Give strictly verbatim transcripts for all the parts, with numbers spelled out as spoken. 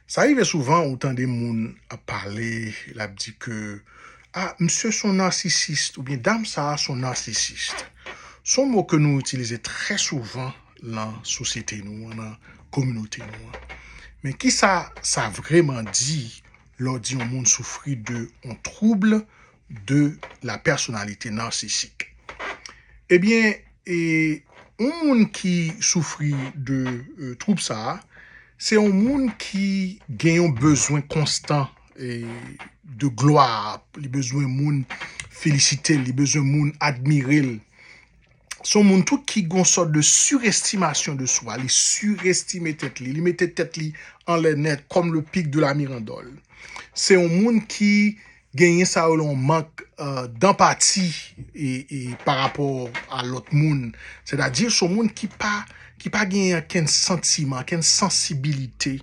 Sa rive souvan ou tande moun ap pale, l ap di ke, ah, misye se yon narcisiste, oubyen dam sa a se yon narcisiste. Se yon mo ke nou itilize trè souvan nan sosyete nou an, nan kominote nou an. Men kisa sa vrèman di lè w di yon moun soufri de yon trouble de la personnalité narcissique? Ebyen, e, yon moun ki soufri de, e, twoub sa a, se yon moun ki gen yon bezwen konstan, e, de glwa, li bezwen moun felisite l, li bezwen moun admire l. Se yon moun tou ki gen yon sòt de surestimasyon de swa, li surestime tèt li, li mete tèt li anlè nèt, comme le pic de la mirandole. Se yon moun ki genyen sa yo rele yon mank, euh, d'empathie e, e pa rapò a lòt moun. Sètadi, se yon moun ki pa, ki pa genyen okenn santiman, okenn sansibilite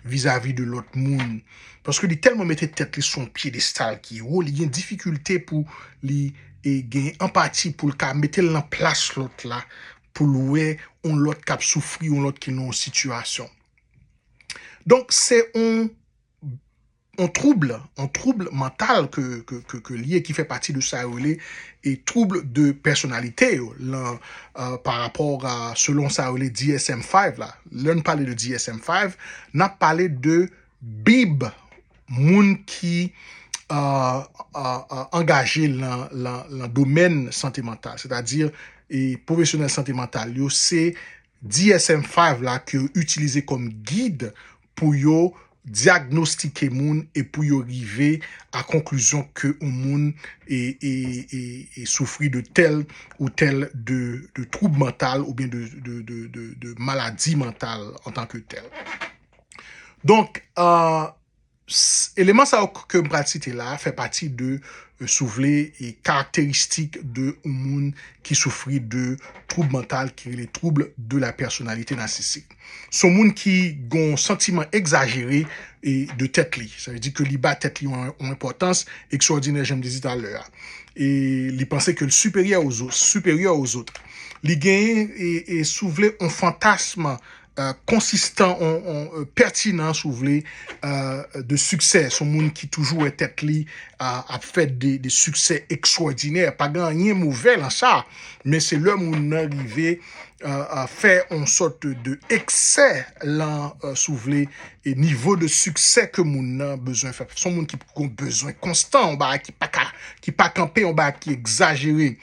vizavi de lòt moun. Paske li tèlman mete tèt li sou yon pyedestal ki wo, li gen difikilte pou li, e, gen anpati, pou l ka mete l nan plas lòt la, pou l wè yon lòt k ap soufri, yon lòt ki nan yon sitiyasyon. Donk, se yon, yon trouble, yon trouble mantal ke, ke, ke, ke l ye, ki fè pati de sa yo rele e trouble de personnalité yo, lan, euh, pa rapò a, selon sa yo rele D S M five la. Lè n pale de D S M five, n ap pale de bib moun ki, euh, euh, euh, angaje lan, lan, lan domèn sante mantal, sètadi, e pwofesyonèl sante mantal yo, se D S M five la ke yo itilize kòm gid pou yo dyagnostike moun e pou yo rive a konklizyon ke yon moun e, e, e, e soufri de tèl ou tèl de, de twoub mantal oubyen de, de, de, de, de maladi mantal antanke tèl. Donk, euh, s-, eleman sa yo ke m pral site la fè pati de, euh, si w vle, e karakteristik de yon moun ki soufri de twoub mantal ki rele trouble de la personnalité narcissique. Se yon moun ki gen yon santiman egzajere e de tèt li. Sa vle di ke li ba tèt li yon, yon enpòtans ekstwòdinè, jan m te di talè a. E li panse ke l siperyè aux autres, supérieur aux autres. Li genyen, e, e, si w vle, yon fantasm, euh, konsistan, yon, yon, euh, pètinan, si w vle, euh, de siksè. Se yon moun ki toujou wè tèt li, euh, ap fè de, de siksè ekstwòdinè. Pa gen anyen move lan sa, men se lè moun nan rive, euh, euh, fè yon sòt de eksè lan, euh, si w vle, e nivo de siksè ke moun nan bezwen fè. Se yon moun ki gon bezwen konstan, yon bagay ki pa ka, ki pa kanpe, yon bagay ki egzajere.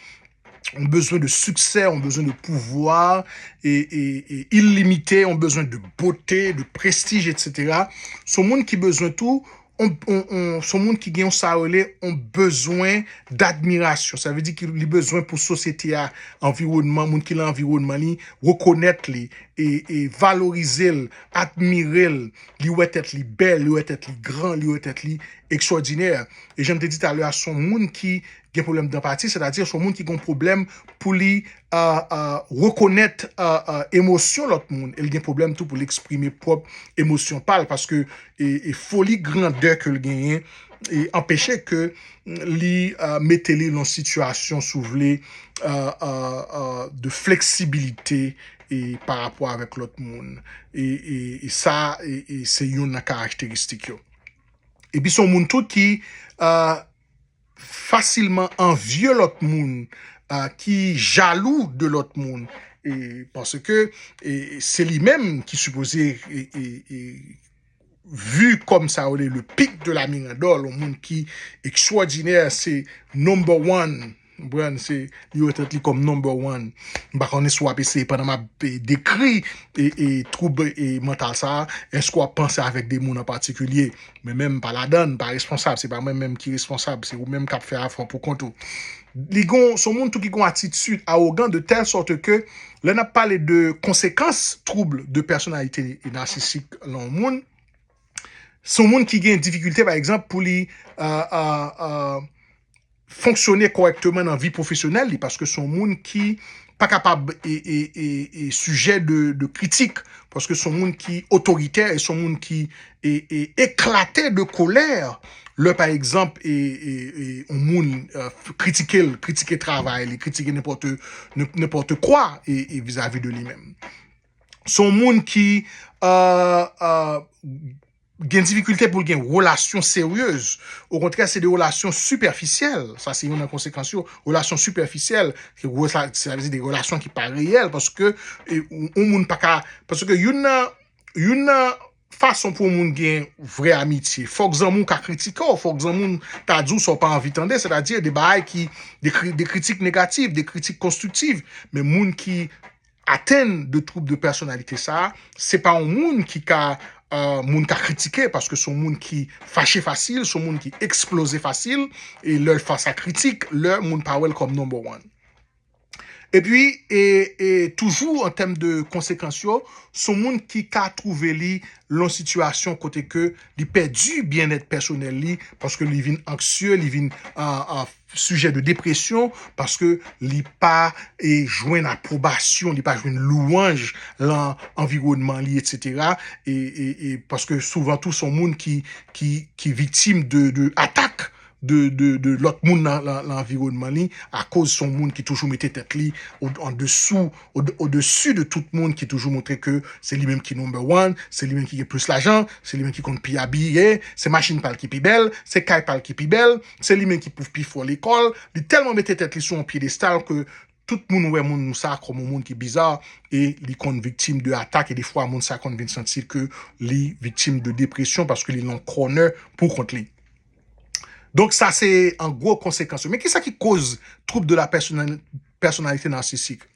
Yon bezwen de siksè, yon bezwen de pouvwa, e, e, e ilimite, yon bezwen de bote, de prestij, et cetera. Se yon moun ki bezwen tou, on, on, on, se yon moun ki gen yon sa yo rele yon bezwen dadmirasyon. Sa vle di ki li bezwen pou sosyete a, anviwònman, moun ki lan anviwònman li, rekonèt li, e, e valorize l, admire l, li wè tèt li bèl, li wè tèt li gran, li wè tèt li ekstwòdinè. E jan m te di talè a, se yon moun ki gen pwoblèm d'empathie, sètadi se yon moun ki gen pwoblèm pou li, euh, euh, rekonèt, euh, euh, emosyon lòt moun, e l gen pwoblèm tou pou l eksprime pwòp emosyon pa l, paske e, e foli grandè ke l genyen e anpeche ke li, euh, mete li lan sitiyasyon, si w vle, euh, euh, euh, de fleksibilite e pa rapò avèk lòt moun. E, e, e sa, e, e se youn nan karakteristik yo. Epi se yon moun tou ki, euh, fasilman anvye lòt moun, euh, ki jalou de lòt moun. E paske, e, se li menm ki sipoze, e, e, e, vi kòm sa yo rele le pic de la mirandole, yon moun ki ekstwòdinè, se number one. Konprann, se li wè tèt li kòm number one. M pa konnen si w ap eseye pandan m ap, e, dekri, e, e, twoub, e, mantal sa a, èske w ap panse avèk de moun an patikilye? Men menm m pa ladann, m pa responsab, se pa mwen menm ki responsab, se ou menm k ap fè afè w pou kont ou. Li gon, se yon moun tou ki gon atitid awogan de tèl sòt ke lè n ap pale de konsekans trouble de personnalité narcissique lan yon moun, se yon moun ki gen difikilte, pa egzanp, pou li, euh, euh, euh, fonksyone kòrèkteman nan vi pwofesyonèl li, paske se yon moun ki pa kapab e, e, e, e sijè de, de kritik, paske se yon moun ki otoritè, e se yon moun ki e, e eklate de kolè lè, pa egzanp, e, e, e, yon moun, euh, kritike l, kritike travay li, kritike nenpòt, nen-, nenpòt kwa, e, e vizavi de li menm. Se yon moun ki, euh, euh, gen difikilte pou l gen relasyon seryez. Okontrè, se de relasyon sipèfisyèl. Sa se youn nan konsekans yo. Relasyon sipèfisyèl, se gwo sa, sa vle di de relasyon ki pa reyèl, paske e, yon moun pa ka, paske youn nan, youn nan fason pou yon moun gen vrè amitye, fòk zanmi w ka kritike w, fòk zanmi w ta di w sa w pa anvi tande, sètadi de bagay ki, de, kri, de kritik negatif, de kritik konstriktif. Men moun ki atenn de twoub de pèsonalite sa, se pa yon moun ki ka, uh, moun ka kritike, paske se yon moun ki fache fasil, se yon moun ki eksploze fasil, e lè l fas a kritik, lè moun pa wè l kòm number one. Epi, e, e toujou an tèm de konsekans yo, se yon moun ki ka twouve li lan sitiyasyon kote ke li pèdi byennèt pèsonèl li, paske li vin anksye, li vin, uh, uh, sijè de depresyon, paske li pa e, jwenn apwobasyon, li pa jwenn lwanj lan anviwònman li, etsetera. E, e, e paske souvan tou, se yon moun ki, ki, ki viktim de, de atak de, de, de lòt moun nan, nan, nan anviwònman li, akoz se yon moun ki toujou mete tèt li o, an desou, o, odesi de tout moun, ki toujou montre ke se li menm ki number one, se li menm ki gen plis lajan, se li menm ki konn pi abiye, se machin pa l ki pi bèl, se kay pa l ki pi bèl, se li menm ki pou pi fò lekòl. Li tèlman mete tèt li sou yon pyedestal ke tout moun wè moun sa kòm yon moun ki biza, e li konn viktim de atak, e defwa moun sa konn vin santi ke li viktim de depresyon paske li nan kònè pou kont li. Donk, sa se an gwo konsekans yo. Men kisa ki koz trouble de la personnalité narcissique?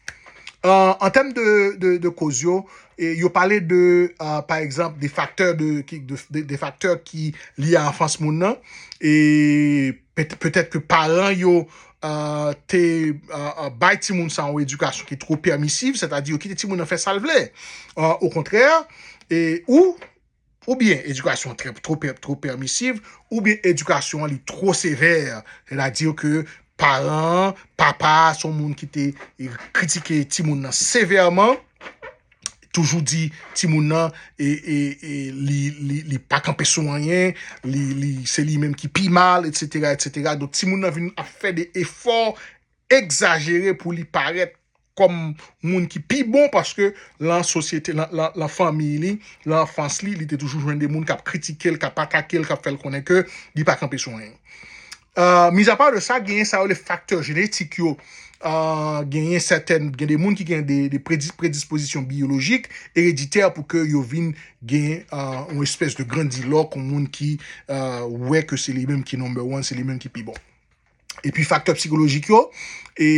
An tèm de, de, de koz yo, e yo pale de, uh, pa egzanp, de faktè de, ki, de, de, de faktè ki lye a anfans moun nan, e pet, petèt ke paran yo uh, te uh, uh, bay timoun sa yon edikasyon ki two pèmisiv, sètadi yo kite timoun nan fè sa l vle. Uh, okontrè, e, ou oubyen edikasyon trè, two, two pèmisiv, oubyen edikasyon an li two sevè, sètadi ke paran an, papa a, se yon moun ki te kritike timoun nan sevèman, toujou di timoun nan e, e, e, li, li, li pa kanpe sou anyen, li, li, se li menm ki pi mal, etsetera, etsetera. Donk, timoun nan vin ap fè de efò egzajere pou li parèt kòm moun ki pi bon, paske lan sosyete, lan, lan, lan fanmi li, lan anfans li, li te toujou jwenn de moun k ap kritike l, k ap atake l, k ap fè l konnen ke li pa kanpe sou anyen. Uh, mizapa de sa, genyen sa yo le faktè jenetik yo. Uh, genyen sètèn, gen de moun ki gen de, de predi, predispozisyon biyolojik, ereditè pou ke yo vin gen uh, yon espès de grandilòk, yon moun ki uh, wè ke se li menm ki number one, se li menm ki pi bon. Epi faktè psikolojik yo, e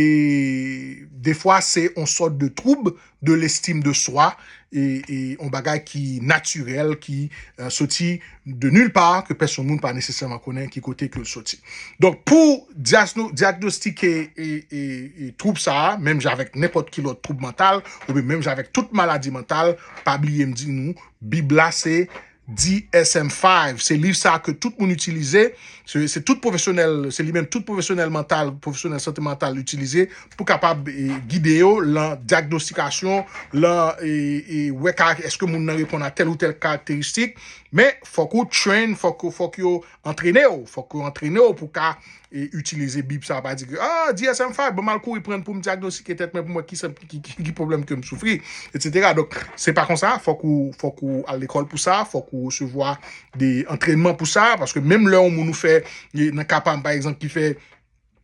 defwa se yon sòt de trouble de l'estime de soi, e, e yon bagay ki natirèl, ki uh, soti de nil pa, ke pèsonn moun pa nesesèman konnen ki kote ke l soti. Donk, pou dyasno, dyagnostike e, e, e trouble sa a, menm jan avèk nenpòt ki lòt trouble mantal, oubyen menm jan avèk tout maladi mantal, pa bliye m di nou, Bib la se D S M five, se liv sa ke tout moun itilize, se, se tout pwofesyonèl, se li menm tout pwofesyonèl mantal, pwofesyonèl sante mantal itilize pou kapab e, gide yo lan dyagnostikasyon, lan e, e, wè ka, èske moun nan reponn a tèl ou tèl karakteristik, men fòk ou train, fòk, fòk yo antrene w, fòk yo antrene w pou ka e, itilize Bib sa, pa di ke, ah, D S M five, bon, m al kouri pran l pou m dyagnostike tèt mwen, pou m wè ki, ki, ki, ki pwoblèm ke m soufri, etsetera. Donk, se pa konsa, fòk ou, fòk ou al lekòl pou sa, fòk ou resevwa de antrènman pou sa, paske menm lè yon moun ou fè, e, nan ka pa m, pa egzanp, ki fè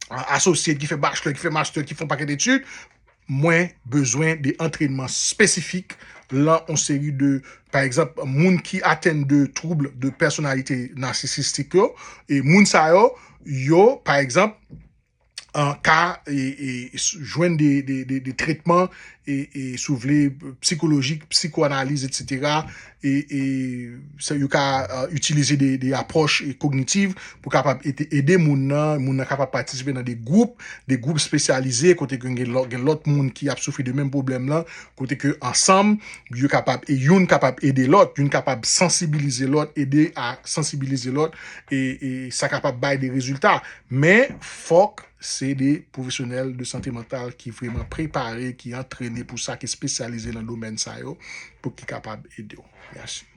a, asosye, ki fè bachelor, ki fè master, ki fè yon pakèt etid, mwen bezwen de antrènman espesifik lan yon seri de, pa egzanp, moun ki atenn de trouble de pèsonalite nasisistik yo, e moun sa yo, yo, pa egzanp, an ka e, e, jwenn de, de, de, de tretman e, e, si w vle, psikolojik, psikoanaliz, etsetera. E, e sa, yo ka uh, itilize de, de apwòch e, kognitiv pou kapab ede, ede moun nan, moun nan kapab patisipe nan de gwoup, de gwoup espesyalize, kote ke gen lòt, gen lòt moun ki ap soufri de menm pwoblèm lan, kote ke ansanm, yo kapab, e youn kapab ede lòt, youn kapab sansibilize lòt, ede a sansibilize lòt, e, e sa kapab bay de rezilta. Men, fòk se de pwofesyonèl de sante mantal ki vrèman prepare, ki antrene pou sa, ki espesyalize nan domèn sa yo, pou ki kapab ede w. Mèsi.